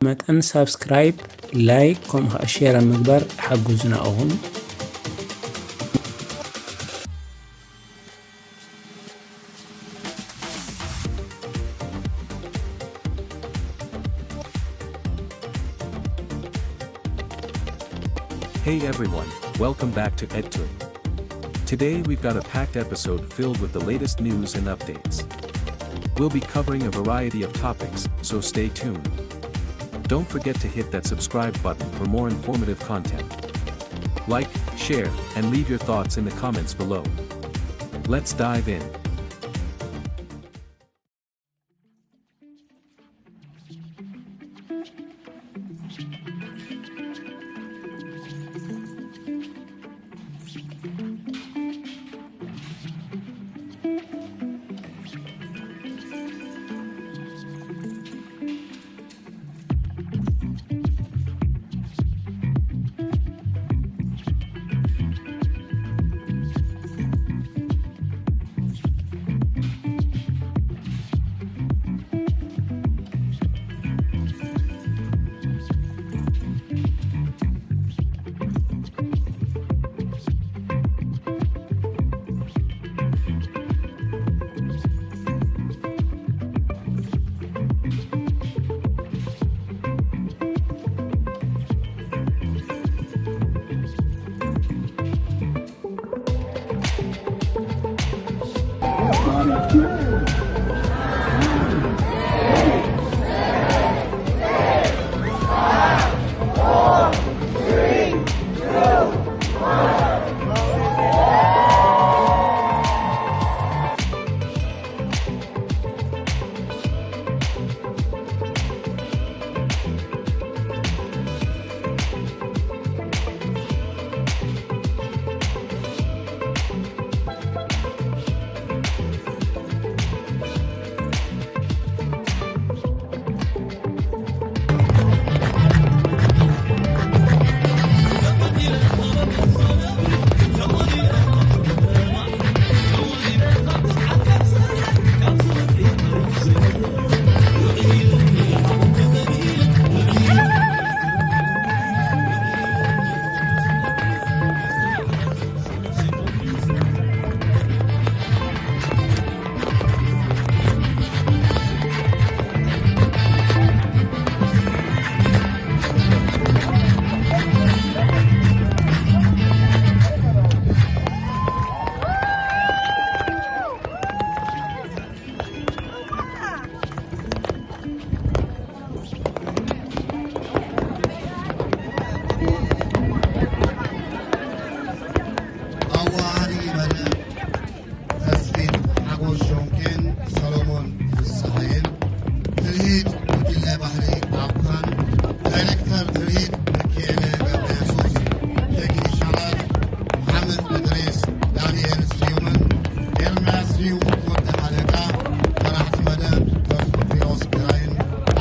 መጠን ሳብስክራይብ፣ ላይክ፣ ከምኡ ኸዓ ሼር ኣብ ምግባር ሓግዙና ኢኹም። Hey everyone, welcome back to EdToon. Today we've got a packed episode filled with the latest news and updates. We'll be covering a variety of topics, so stay tuned. Don't forget to hit that subscribe button for more informative content. Like, share, and leave your thoughts in the comments below. Let's dive in. ኣዋሃዲ መደብ ተስፊት ሓጎስ ሾንኬን ሰሎሞን ፍስሃየን፣ ትልሂት ጉጅለ ባህሪ ኣብኻን፣ ዳይሬክተር ትርኢት ሚኪኤለ ገብረየሱስ፣ ቴክኒሻናት መሓመድ እድሪስ፣ ዳንኤል ስዩምን ኤርምያስ ስዩም ወዲ ሓለቃ፣ መራሕቲ መደብ ተስፉ ኪሮስ ግራይን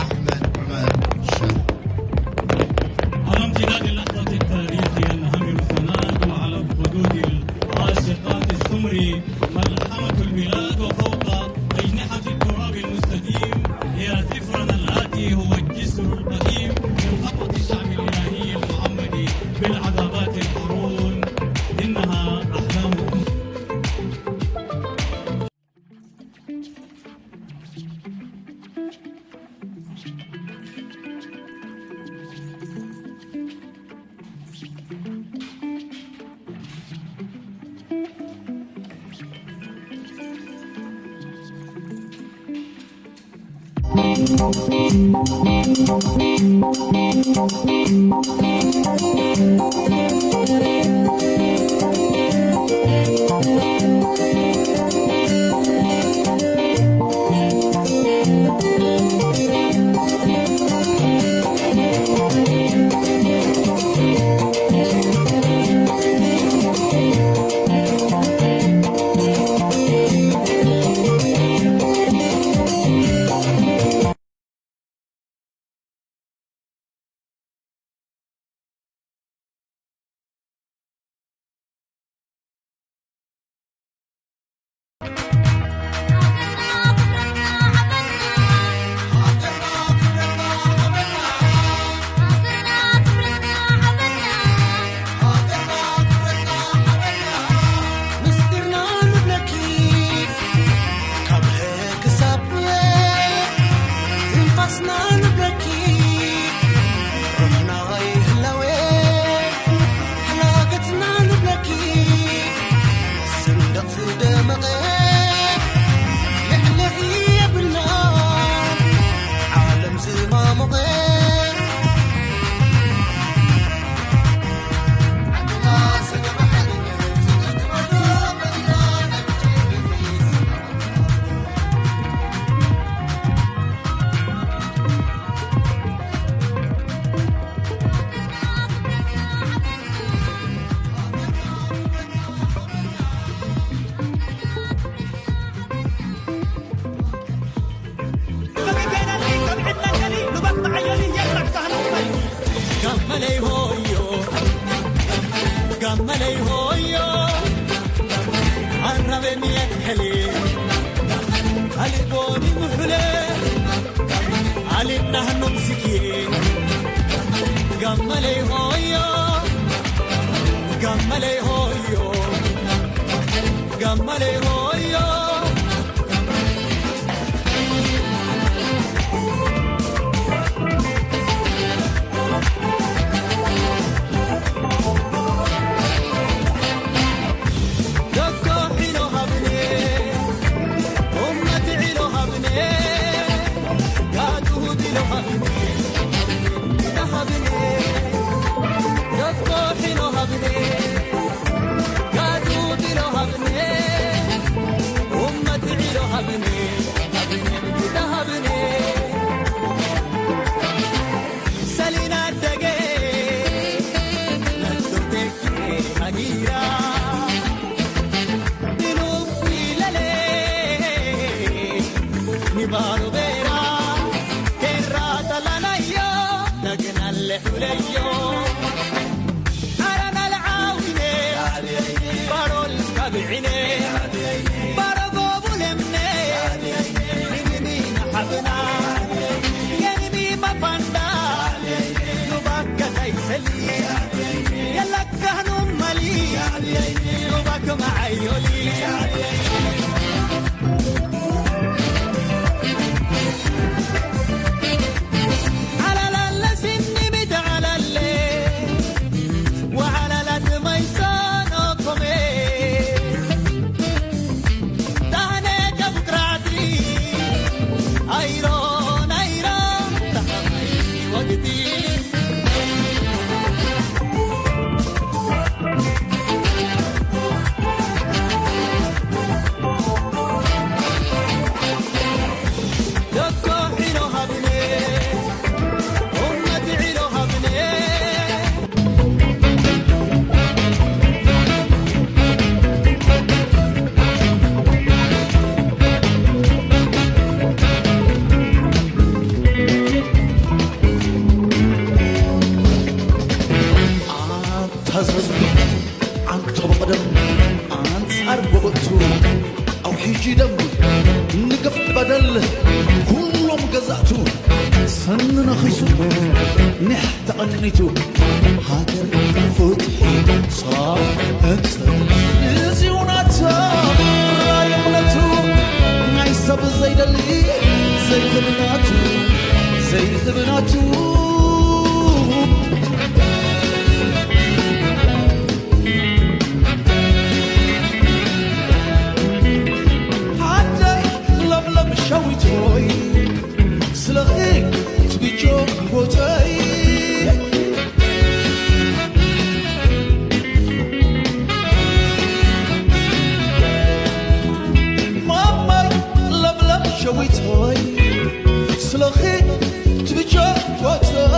ኣሕመድ ዑመር ሸህ። على امتداد لحظة التاريخ ينهمر الزمان وعلى خدود العاشقات السمر ملحمة الميلاد، وفوق أجنحة التراب المستديم يا سفرنا الآتي هو الجسر القديم من خطوة الشعب الإلهي المحمدي بالعذابات القرون. إنها أحلام أمة. ንብለኪ ሩሕና ይህለወ ሓላገትና ንብለኪ ስንደቕ ዝደመቐ ልዕልኺ የብልና ዓለም ዝማሞቐ ኣታ ዝህዝቢ ኣንቶ ብቕደም ኣንጻር ጎበጥቱ ኣውሒጁ ደም ንግፍ በደል ኩሎም ገዛእቱ ሰኒ ነኺሱ ኒሕ ተቐኒቱ ሃገር ፍትሒ ሰላም እንተ እዚኡ ናታ ራእይ እምነቱ ናይ ሰብ ዘይደሊ ዘይህብናቱ ዘይህብናቱ ሓደይ ለምለም ሸዊት ሆይ ስለኺ ትብጆ ህይወተይ ማማይ ለምለም ሸዊት ሆይ ስለኺ ትብጆ ህይወተይ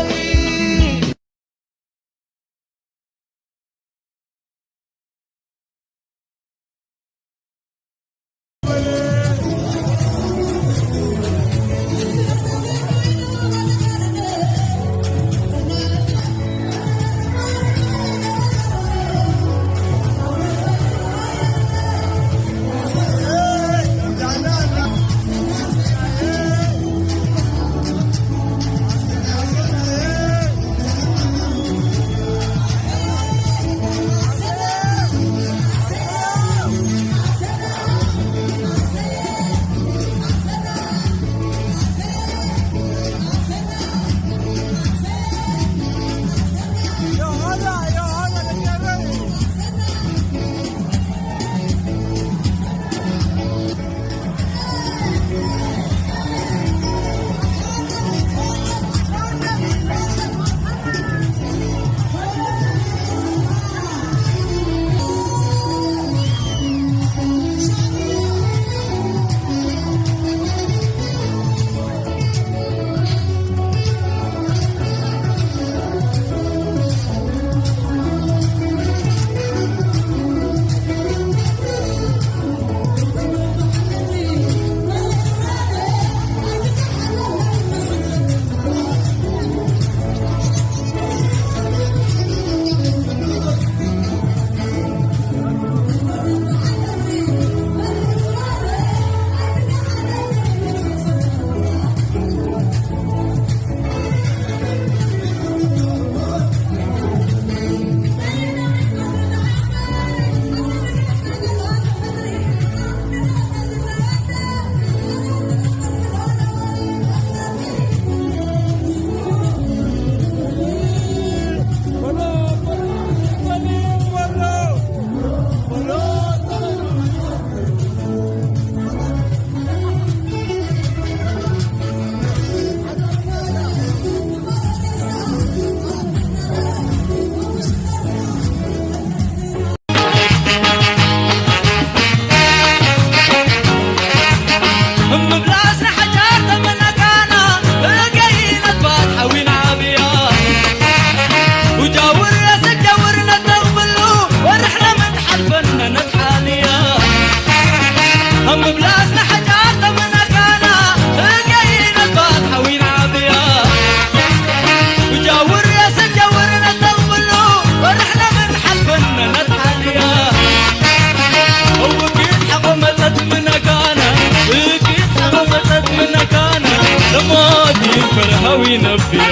መርሃዊ ነቢያ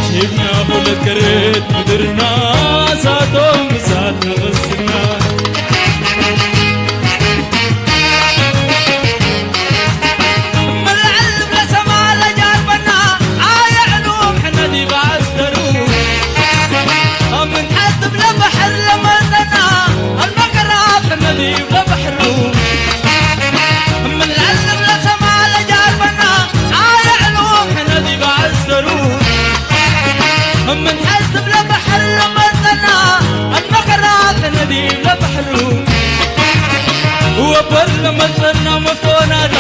ሂብና ሁለት ከሬት ምድርና ሳቶም እሳት ንቕስና ምልዕል ብለሰማ ለጃርበና ኣየዕሉም ሕነዲ ባስተሩ ምንዓት ብለ ባሕር ለመንተና ኣልመከራ ሕነዲ ብለ ባሕሩ ምልዕል ብለሰማ ለጃርበና ኣየዕሉም ሕነዲ ባስተሩ ምንዓት ብለ ባሕር ለመንተና ኣልመከራ ሕነዲ ብለ ባሕሩ ወበር ለመንተና መፍቶናዳ